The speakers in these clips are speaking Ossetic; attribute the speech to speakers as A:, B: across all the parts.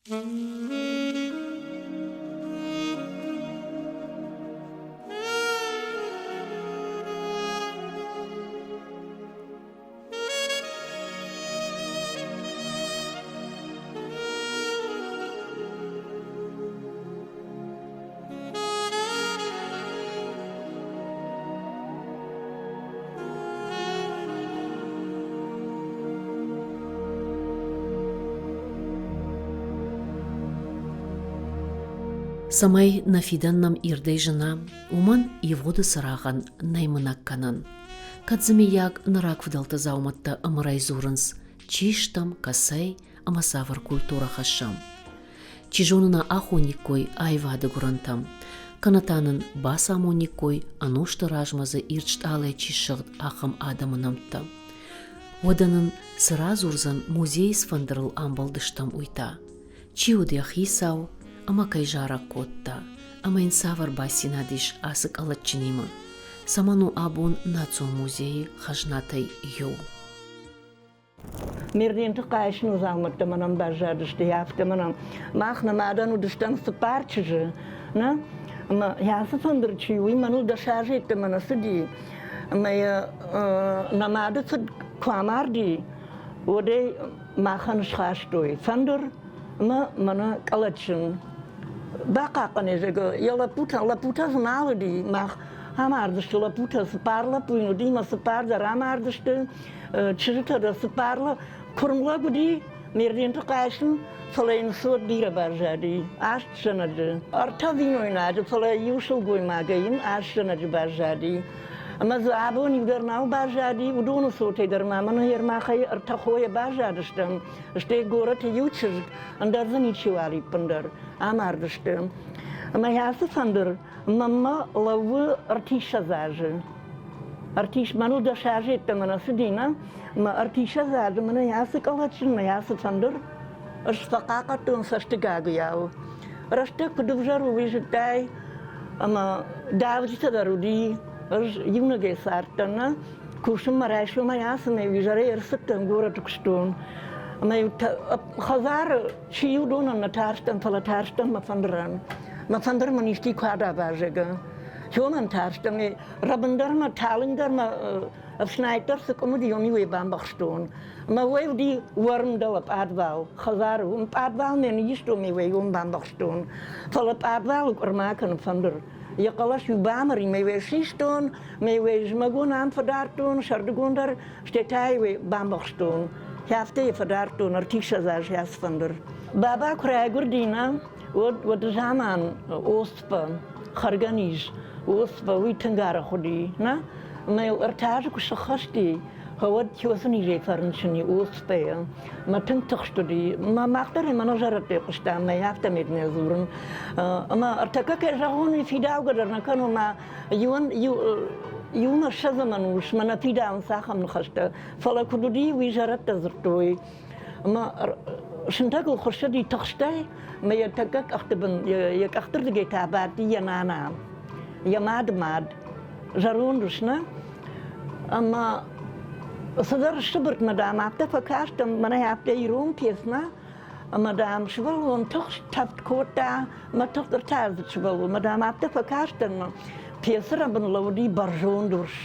A: Цӕмӕй нӕ фидӕн нӕм ирдӕй зына, уымӕн ивгъуыды цырагъӕн нӕй мынӕг кӕнӕн. Кӕд дзы мыййаг нӕ рагфыдӕлты дзаумӕттӕ ӕмырӕй дзурынц, чи стӕм, кӕцӕй ӕмӕ цавӕр культурӕ хӕссӕм. Чи зоны нӕ ахониккой аивады гуырӕнтӕм, кӕнӕ та нын бацамониккой, ӕнусты размӕ дзы ирд стъалыйӕ чи ссыгъд, ахӕм адӕмы нӕмттӕ. Уӕдӕ нын цы радзурдзӕн, музейы цы фӕндырыл амбӕлдыстӕм, уый та? Чи уыд йӕ хицау ӕмӕ кӕй зарӕг кодта, ӕмӕ йын цавӕр бацинад ис ацы къӕлӕтджынимӕ? Цӕмӕн у абон Национ музейы хӕзнатӕй иу?
B: Мерденты хъайсыны дзаумӕттӕ мӕнӕн баззадысты, афтӕ мӕнӕн. Мах нӕ мадӕн уыдыстӕм цыппар чызджы, нӕ? Ӕмӕ ацы фӕндыр чи у, уый мӕныл дӕс азы йеддӕмӕ нӕ цыди. Ӕмӕ йӕ нӕ мады фыд куы амарди, уӕд ӕй махӕн схастой фӕндыр ӕмӕ мӕнӕ къӕлӕтджын. Бахъахъхъӕнӕ, зӕгъы, йӕ лӕппутӕ, лӕппутӕ дзы нал уыди, мах амардысты лӕппутӕ, цыппар лӕппуйы уыди ӕмӕ цыппар дӕр амардысты. Чызджытӕ дӕр цыппар куырм лӕг уыди, Мерденты Хъайсын, фӕлӕ йын цот бирӕ баззади, аст зӕнӕджы. Ӕртӕ бинойнаджы, фӕлӕ иу сылгоймагӕй йын аст зӕнӕджы баззади. Ӕмӕ дзы абон иу дӕр нал баззади, уыдоны цотӕй дӕр ма мӕнӕ Ермахӕй ӕртӕ хойӕ баззадыстӕм, стӕй горӕты иу чызг, ӕндӕр дзы ничиуал ӕппындӕр, амардысты. Ӕмӕ ацы фӕндыр мӕнмӕ лӕууы ӕртиссӕдз азы. Ӕртис мӕныл дӕс азы йеддӕмӕ нӕ цыди, нӕ? Мӕ ӕртиссӕдз азы мӕнӕ ацы къӕлӕтджын, мӕ ацы фӕндыр ӕз фӕхъахъхъӕдтон цӕсты гагуыйау. Рӕстӕг куыд ӕвзӕр у, уый зыдтай, ӕмӕ давджытӕ дӕр уыди. Ӕз иунӕгӕй цардтӕн, нӕ? Кусынмӕ райсомӕй ацынӕй изӕрӕй ӕрцыдтӕн горӕты куыстон. Ӕмӕ-иу хӕдзары чи уыдонӕн нӕ тарстӕн, фӕлӕ тарстӕн мӕ фӕндырӕн. Мӕ фӕндыр мын исти куы адава, зӕгъгӕ. Цомӕн тарстӕн, рӕбындӕр мӕ, талынгдӕр мӕ ӕфснайддӕр цы къуым уыди, уым-иу ӕй бамбӕхстон. Мӕ уӕй уыди уӕрм дӕлӕ пъадвал, хӕдзары. Уым пъадвал ме ныйистон, ме уӕй уым бамбӕхстон. Фӕлӕ пъадвалы къуырма кӕны фӕндыр. Йӕ хъӕлӕс-иу бамыр и, ме уӕй систон, ме уӕй зымӕгон ам фӕдардтон, сӕрдыгон дӕр, стӕй та-иу ӕй бамбӕхстон. Афтӕ йӕ фӕдардтон ӕртиссӕдз азы ацы фӕндыр. Баба куы райгуырди, нӕ, уӕд уӕды заман оспа, хӕргӕниз, оспа, уый тынг арӕх уыди, нӕ? Ӕмӕ йыл ӕртӕ азы куы сӕххӕст и, уӕд уыцы низӕй фӕрынчын и оспайӕ. Мӕ тынг тыхст уыди. Мӕ мах дӕр ӕмӕ нӕ зӕрӕдтӕй хъуыстам, мӕ афтӕ нӕ дзурын. Ӕмӕ ӕртӕккӕ кӕй зӕгъон, уый фидаугӕ дӕр нӕ кӕнон, мӕ иуӕн иу иумӕ ссӕдзӕмӕн ус, мӕ нӕ фидауынц ахӕм ныхӕстӕ. Фӕлӕ куыд уыди, уый зӕрӕдтӕ дзырдтой. Ӕмӕ сынтӕгыл хуыссыди тыхстӕй, ӕмӕ йӕ тӕккӕ къӕхты бын, йӕ къӕхты рдыгӕй та бадти йӕ нана, йӕ мады мад, зӕронд ус, нӕ? Ӕмӕ цыдӕр сыбыртмӕ, дам, афтӕ фӕкаст, мӕнӕ афтӕ ирон пьес, нӕ? Ӕмӕ, дам, сывӕллон тыхст тӕвд кодта, мӕ тыхст ӕртӕаздзыд сывӕллон, мӕ, дам, афтӕ фӕкастӕн, мӕ пьесы рӕбын лӕууыди бӕрзонд урс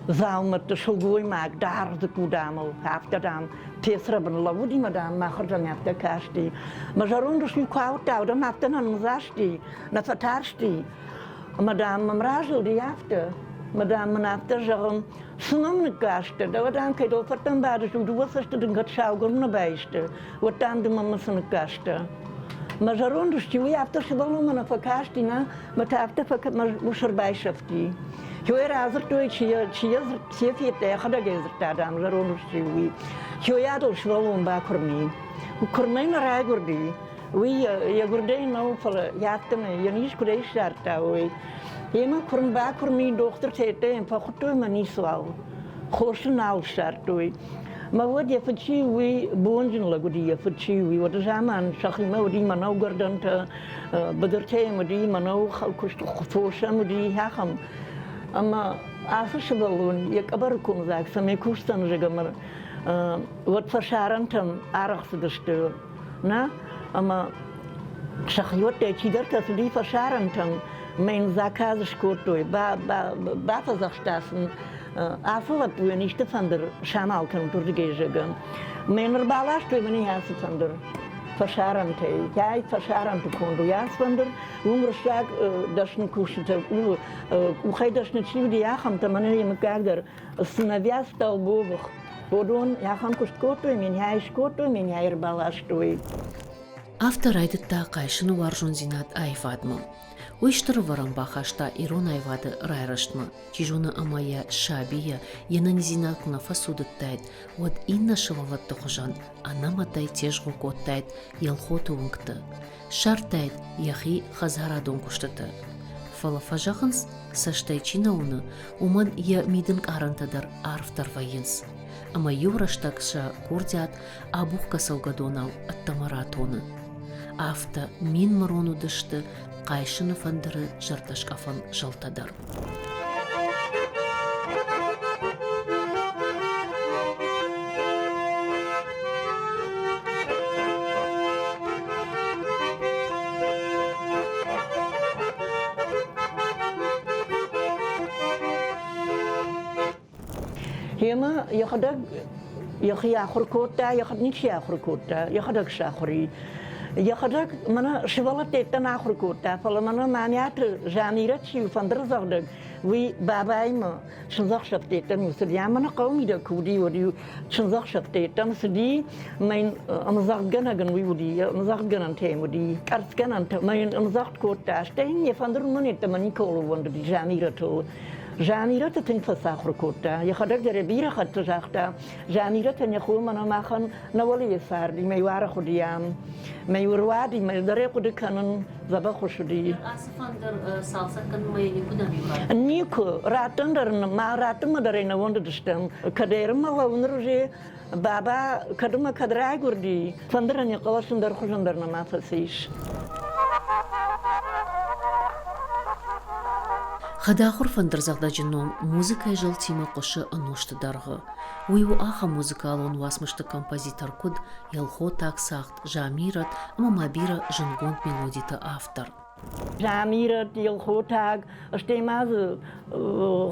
B: дзаумӕтты сылгоймаг даргъ дзыкку, дам, ыл, афтӕ, дам, пьесы рӕбын лӕууыди, мӕ, дам, махырдӕм афтӕ касти. Мӕ зӕронд ус куы ауыдта, уӕд ӕм афтӕ нӕ нымдзасти, нӕ фӕтарсти. Ӕмӕ, дам, мӕм разылди афтӕ, мӕ, дам, мын афтӕ зӕгъын, цы мӕм ныккастӕ, дӕуӕ, дам, кӕй дӕлфӕдтӕм бадыс, уый дыууӕ цӕсты дын кӕд саугуырм нӕ баисты, уӕд, дам, ды мӕнмӕ цы ныккастӕ. Мӕ зӕронд ус уый афтӕ сывӕллонмӕ нӕ фӕкасти, нӕ, мӕ та афтӕ фӕкӕ, мӕ ус ӕрбайсӕфти. Йой радзырдтой, чи йӕ, чи йӕ, чи йӕ федта, йӕхӕдӕг ӕй дзырдта, дам, зӕронд ус чи уый. Йой адыл сывӕллон бакуырми. Куырмӕй нӕ райгуырди. Уый йӕ гуырдӕй нӕу, фӕлӕ йӕ афтӕмӕй йӕ низ куыдӕй ссардта, уый. Йемӕ куырм бакуырми, дохтыртӕ йӕм фӕхуыдтой мӕ ницыуал. Хос ын нал ссардтой. Мӕ уӕд йӕ фыд чи уый, бонджын лӕг уыди, йӕ фыд чи уый. Уӕды заман сӕхимӕ уыди мӕнӕугӕрдӕнтӕ, быдыртӕ йӕм уыди, мӕнӕу куыст фос ӕм уыди, ахӕм. Ӕмӕ ацы сывӕллон йӕ къӕбӕры комдзаг цӕмӕй кусдзӕн, зӕгъ, ӕмӕ уӕд фӕсарӕнтӕм арӕх цыдысты. Нӕ? Ӕмӕ сӕхиуӕттӕй чидӕртӕ цыди фӕсарӕнтӕм, мӕ йын заказ скодтой, бафӕдзӕхста сын, ацы лӕппуйӕн исты фӕндыр самал кӕнут уырдыгӕй, зӕгъгӕ. Мӕ йын ӕрбаластой мӕнӕ ацы фӕндыр фӕсарӕнтӕй. Кӕй фӕсарӕнты конд у ацы фӕндыр, уым рыссаг дӕсны кусджытӕ, къухӕй дӕсны чи уыди, ахӕмтӕ, мӕнӕ йӕ мыггаг дӕр Сыновья Столбовых. Уыдон ахӕм куыст кодтой, меня скодтой, меня ӕрбаластой.
A: Афтӕ райдыдта Хъайсыны уарзондзинад аивадмӕ. Уый стыр ӕвӕрӕн бахаста ирон аивады райрӕзтмӕ. Чи зоны ӕмӕ йӕ сабийӕ йе нӕниздзинад куы нӕ фӕцудыдтаид, уӕд иннӕ сывӕллӕтты хуызӕн ӕнӕмӕтӕй тезгъо кодтаид Елхоты уынгты, ссардтаид йӕхи хӕдзарадон куыстыты. Фӕлӕ фӕзӕгъынц, цӕстӕй чи нӕ уыны, уымӕн йӕ мидӕнкъарӕнтӕ дӕр арфдӕр вӕййынц. Ӕмӕ иу рӕстӕг сӕ курдиат абухгӕ цӕугӕдонау ӕддӕмӕ ратоны. Афтӕ минмырон уыдысты Хъайсыны фӕндыры зӕрдӕскъӕфӕн зӕлтӕ дӕр.
B: Гъемӕ йӕхӕдӕг йӕхи ахуыр кодта, йӕхӕдӕг ничи ахуыр кодта, йӕхӕдӕг сахуыр и. Йӕхӕдӕг мӕнӕ сывӕллӕттӕ ахуыр кодта, фӕлӕ мӕнӕ Мамиаты Замирӕт чи у фӕндырдзӕгъдӕг, уый бабаимӕ чындзӕхсӕвтӕ цыди. Ӕмӕ нӕ хъӕуы мидӕг куы уыди, уӕд-иу чындзӕхсӕвтӕ цыди, мӕ йын ӕмдзӕгъдгӕнӕг ын уый уыди, ӕмдзӕгъдгӕнӕнтӕ йын уыди, къӕрцгӕнӕнтӕ, мӕ йын ӕмдзӕгъд кодта. Стӕй йын йӕ фӕндыр уымӕн йеддӕмӕ никӕуыл ӕууӕндыди Замирӕтыл. Замирӕты тынг фӕцахуыр кодта. Йӕхӕдӕг дӕр бирӕ хатты загъта, Замирӕтӕн йӕ хо мӕнӕ махӕн нӕ уӕлейы царди, мӕ иу арӕх уыди ам. Мӕ иу руади, мӕ дӕр ӕй хъуыды кӕнын, дзӕбӕх ус уыди.
A: Ацы фӕндыр цалцӕг кӕнынмӕ йӕ никуыдӕм иу раттын?
B: Никуы. Раттын дӕр ма раттынмӕ дӕр ӕй нӕ уӕндыдыстӕм. Кӕд ӕрмӕлӕуын уже Баба кӕд ӕмӕ кӕд райгуырди, фӕндырӕн йӕ хъӕлӕс ӕндӕр хуызӕн дӕр нӕма фӕцис.
A: Хӕдахуыр фӕндырдзӕгъдӕджы ном музыкӕйы зӕлтимӕ хъуысы ӕнусты дӕргъы. Уый у ахӕм музыкалон уацмысты композитор, куыд Елхотаг цагъд, Замирӕт ӕмӕ ма бирӕ зындгонд мелодиты автор.
B: Замирӕт, Елхотаг, стӕй ма дзы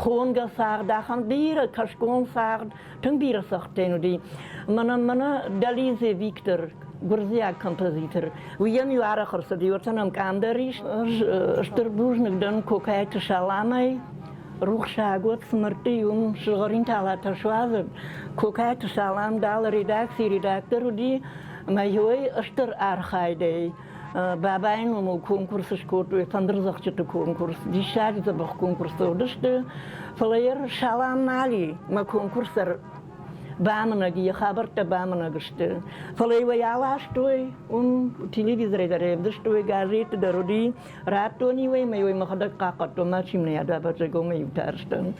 B: хонгӕ цагъд, ахӕм бирӕ кӕсгон цагъд, тынг бирӕ цӕгъдтӕ уыди. Мӕнӕ мӕнӕ Долидзе Виктор, гуырдзиаг композитор, уыйӕн иу арӕх ӕрцыди, уӕртӕ нӕм къам дӕр ис. Ӕз стыр бузныг дӕн Кокайты Саламӕй, рухсаг уӕд цымӕрдты уым сызгъӕрин талатӕ суадзӕд. Кокайты Салам дӕлӕ редакцийы редактор уыди, ӕмӕ иуӕй стыр архайдӕй Бабайы номыл конкурс скодтой, фӕндырдзӕгъдджыты конкурс, диссаджы дзӕбӕх конкурстӕ уыдысты, фӕлӕ йӕ Салам нал и, мӕ конкурс дӕр бамынӕг, йӕ хабӕрттӕ бамынӕг сты. Фӕлӕ-иу ӕй аластой, уым телевизорӕй дӕр ӕвдыстой, газетты дӕр уыди, радтон-иу ӕй, ӕмӕ-иу ӕй мӕхӕдӕг хъахъхъӕдтон, мачи мын ӕй адавӕд, ӕмӕ-иу тарстӕн.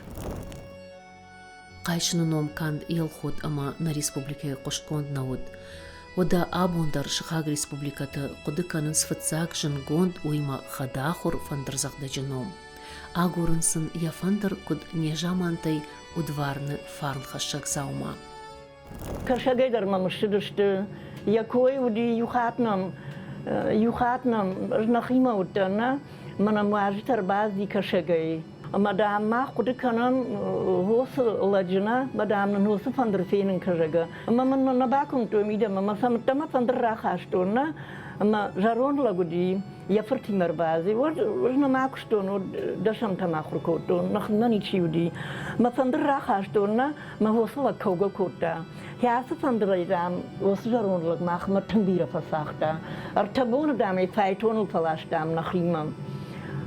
A: Хъайсыны ном канд Елхот ӕмӕ нӕ республикӕйы хъуыстгонд нӕ уыд. Уӕдӕ абон дӕр сыхаг республикӕты хъуыды кӕнынц фыццаг зындгонд, уыимӕ хӕдахуыр фӕндырдзӕгъдӕджы ном. Агурынц сын йӕ фӕндыр куыд незамантӕй удварны фарнхӕссӕг дзаума.
B: Кӕсӕгӕй дӕр мӕм ссыдысты. Йӕ кой уыди иу хатт нӕм, иу хатт нӕм ӕз нӕхимӕ уыдтӕн, нӕ, мӕнӕ уазджытӕ ӕрбацыди кӕсӕгӕй. Ӕмӕ, дам, мах хъуыды кӕнӕм уыцы лӕджы, нӕ, ӕмӕ, дам, нын уыцы фӕндыр фенын кӕ, зӕгъгӕ. Ӕмӕ мын нӕ бакуымдтой мидӕмӕ, мӕ сӕ мыддӕмӕ фӕндыр рахастон, нӕ, ӕмӕ зӕронд лӕг уыди, йӕ фыртимӕ ӕрбацыди. Уӕд ӕз нӕма куыстон, уӕд дӕсӕмтӕм ахуыр кодтон, нӕхимӕ ничи уыди. Мӕ фӕндыр рахастон, нӕ, мӕ уыцы лӕг кӕугӕ кодта. Ацы фӕндырӕй, дам, уыцы зӕронд лӕг махмӕ тынг бирӕ фӕцагъта. Ӕртӕ боны, дам, ӕй файтоныл фӕластам нӕхимӕ.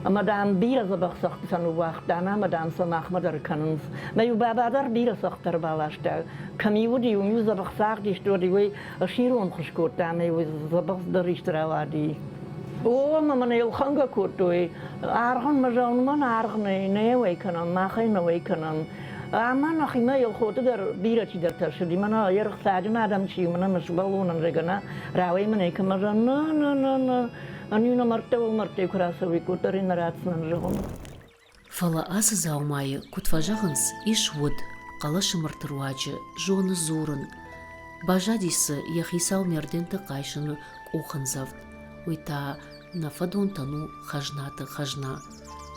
B: Ӕмӕ, дам, бирӕ дзӕбӕх цӕгъдтытӕ ныууагъта, ӕмӕ, дам, сӕ махмӕ дӕр кӕнынц. Мӕ иу баба дӕр бирӕ цӕгъдтӕ ӕрбаласта. Кӕм-иу уыди, уым-иу дзӕбӕх цагъд исты уӕд-иу ӕй сиронхуыз кодта ӕмӕ-иу дзӕбӕх дӕр исты рауади. О, ӕмӕ мын ӕй ӕлхӕнгӕ кодтой. Аргъ ын мӕ зӕгъын, аргъ нӕй, нӕ уӕй кӕнӕм, мах ӕй нӕ уӕй кӕнӕм. Ӕмӕ нӕхимӕ Елхоты дӕр бирӕ чидӕртӕ ссыди. Мӕнӕ йе рхцаджын адӕм чи у, мӕнӕ мӕ сывӕллонӕн, зӕгъгӕ, нӕ рауӕй мын ӕй кӕм зӕгъын, нӕ, нӕ, нӕ, нӕ. Ӕниу нӕ мӕрдтӕ уӕлмӕрдтӕй куы рацӕуиккой, уӕддӕр ын нӕ ратдзынӕн, зӕгъын.
A: Фӕлӕ ацы дзаумайы, куыд фӕзӕгъынц, ис уд, хъӕлӕсы мырты руаджы зоны дзурын. Баззадис дзы йӕ хицау Мерденты Хъайсыны къухӕндзӕвд, уый та нӕ фӕдонтӕн у хӕзнаты хӕзна.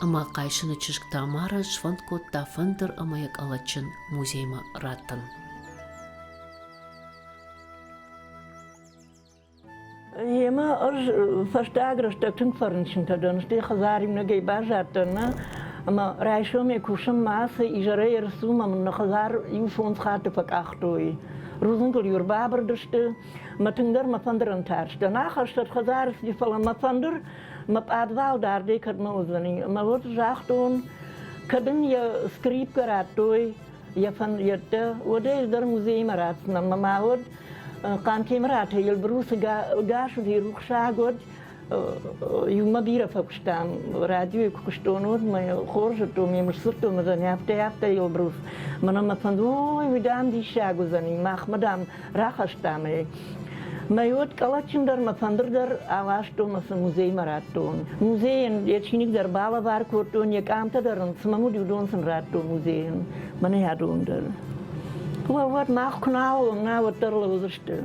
A: Ӕмӕ Хъайсыны чызг Тамарӕ сфӕнд кодта фӕндыр ӕмӕ йӕ къӕлӕтджын музеймӕ раттын.
B: Йемӕ ӕз фӕстаг рӕстӕг тынг фӕрынчынтӕ дӕн, стӕй хӕдзар иунӕгӕй баззадтӕн, нӕ? Ӕмӕ райсомӕй кусынмӕ ацы изӕрӕй ӕрцу ӕмӕ мын нӕ хӕдзар иу-фондз хатты фӕкъахтой. Рудзынгыл-иу ӕрбабырдысты, мӕ тынгдӕр мӕ фӕндырӕн тарстӕн. Ахӕстӕт хӕдзары цыди, фӕлӕ мӕ фӕндыр мӕ пъадвал дардӕй кӕдмӕ уыдзӕни. Ӕмӕ уӕд загътон, кӕд ын йӕ скрипкӕ радтой, йӕ фӕндиӕттӕ, уӕд ӕз дӕр музеймӕ ратдзынӕн. Мӕ ма уӕд Хъантемыраты Елбрусы гас уыди рухсаг, уӕд иумӕ бирӕ фӕкуыстам. Радиойы куы куыстон, уӕд мӕ хорз зыдтон, ме мсдзырдтон уыдзӕни, афтӕ, афтӕ Елбрус. Мӕнӕ мӕ фӕнды, ой, уый, дам, диссаг уыдзӕни, махмӕ, дам, рахастам ӕй. Мӕ уӕд къӕлӕтджын дӕр, мӕ фӕндыр дӕр аластон ӕмӕ сын музеймӕ радтон. Музейӕн йӕ чиныг дӕр балӕвар кодтон, йӕ къамтӕ дӕр ын, цы мӕм уыд, уыдон сын радтон музейӕн. Мӕнӕ адон дӕр. Уӕд мах куы нал уӕм, нӕ уӕддӕр лӕудзысты.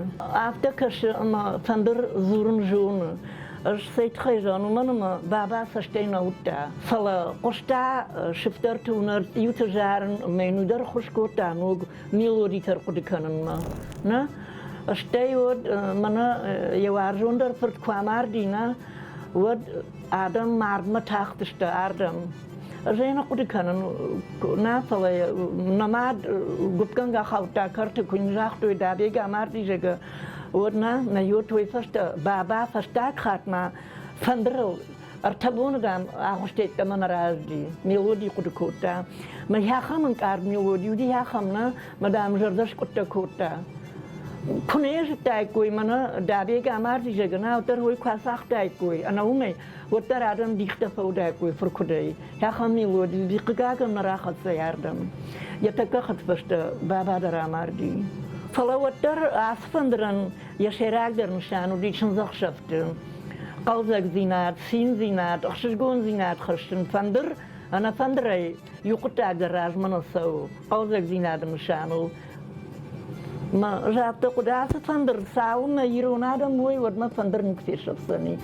B: Афтӕ кӕсы, ӕмӕ фӕндыр дзурын зоны. Ӕз цӕй тыххӕй зӕгъын, уымӕн ӕмӕ баба цӕстӕй нӕ уыдта. Фӕлӕ хъуыста сыфтӕрты уынӕр, цъиуты зарын, ӕмӕ йын уый дӕр ххуыс кодта ног мелодитӕ ӕрхъуыды кӕнынмӕ. Нӕ? Стӕй уӕд мӕнӕ йӕ уарзондӕр фырт куы амарди, нӕ, уӕд адӕм мардмӕ тахтысты ардӕм. Ӕз ӕй нӕ хъуыды кӕнын, нӕ, фӕлӕ нӕ мад гуыпгӕнгӕ хаудта кӕрты, куы йын загътой, Дабег амарди, зӕгъгӕ, уӕд нӕ, нӕ йод уый фӕстӕ баба фӕстаг хатт ма фӕндырыл ӕртӕ боны, дам, агъуыстӕй ӕддӕмӕ нӕ рацыди, мелоди хъуыды кодта. Мӕ ахӕм ӕнкъард мелоди уыди, ахӕм нӕ, мӕ, дам, зӕрдӕ скъуыдтӕ кодта. Куы нӕ йӕ зыдтаиккой, мӕнӕ Дабег амарди, зӕгъгӕ, уӕддӕр уый куы ацагътаиккой, ӕнӕ уымӕй, уӕддӕр адӕм дихтӕ фӕуыдаиккой фыркуыдӕй. Ахӕм мелоди уыди, хъыгагӕн нӕ рахӕццӕ ардӕм. Йӕ тӕккӕ хӕдфӕстӕ баба дӕр амарди. Фӕлӕ уӕддӕр ацы фӕндырӕн йӕ сӕйрагдӕр нысан уыди чындзӕхсӕвты. Хъӕлдзӕгдзинад, циндзинад, ӕхсызгондзинад хӕссын фӕндыр ӕнӕ фӕндырӕй иу хъуыддаг дӕр размӕ нӕ цӕуы. Хъӕлдзӕгдзинады нысаныл мӕ загъта хъуыды, ацы фӕндыр цалынмӕ ирон адӕм уой, уӕдмӕ фӕндыр никуы фесӕфдзӕни.